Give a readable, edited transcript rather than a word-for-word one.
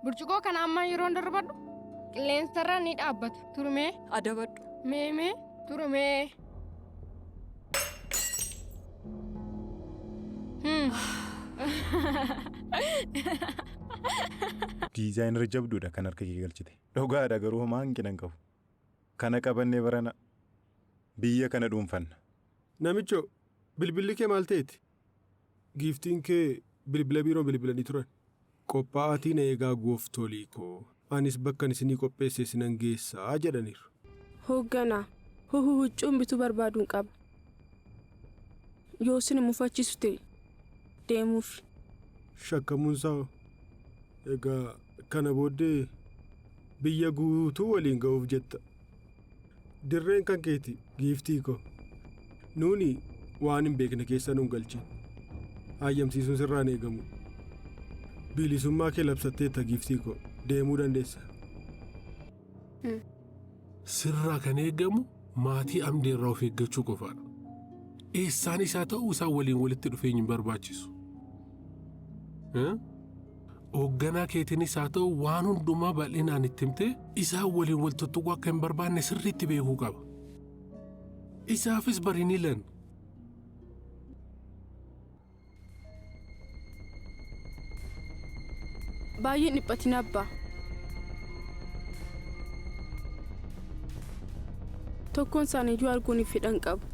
Burcuqoo kana amma yeroon darbadhu qilleensarra ni dhaabbata. Turmee. Adabadhu. Meemee. Turmee. Diizaayinara jabduudha kan harka kee galchite. Dhugaadha garuu homaa hanqina hin qabu. Kana qabannee barana biyya kana dhuunfanna. Namicho, bilbilli kee maal ta'eeti? Giiftiin kee bilbila biiroo bilbilanii turan. Qophaa'aatii na eegaa gooftolii koo. Anis bakkan isinii qopheesse isinan geessaa jedhaniiru. Hoogganaa, huccuun bituu barbaaduun qaba. Yoo isin mufachiisu ta'e deemuuf. Shakkamuunsaa egaa kana booddee biyya guutuu waliin ga'uuf jetta. Dirreen kan keeti giiftii koo. Nuuni waan hin beekne keessa nuun galchin. Hayyamsiisuun sirraan eegamu. Bilisummaa kee labsatteetta giiftii koo. Deemuu dandeessa. Sirraa kan eegamu maatii amdeerraa of eeggachuu qofaadha. Eessaan isaa ta'uu isaan waliin walitti dhufeenyi hin barbaachisu. Hoogganaa keetiinis haa ta'u waan hundumaa bal'inaan itti himtee isaan waliin wal tuttuquu akka hin barbaanne sirriitti beekuu qaba. Isaafis bari ni lan. Baay'een dhiphatin abbaa. Tokkoon isaaniiyyuu arguun fedhan qabu.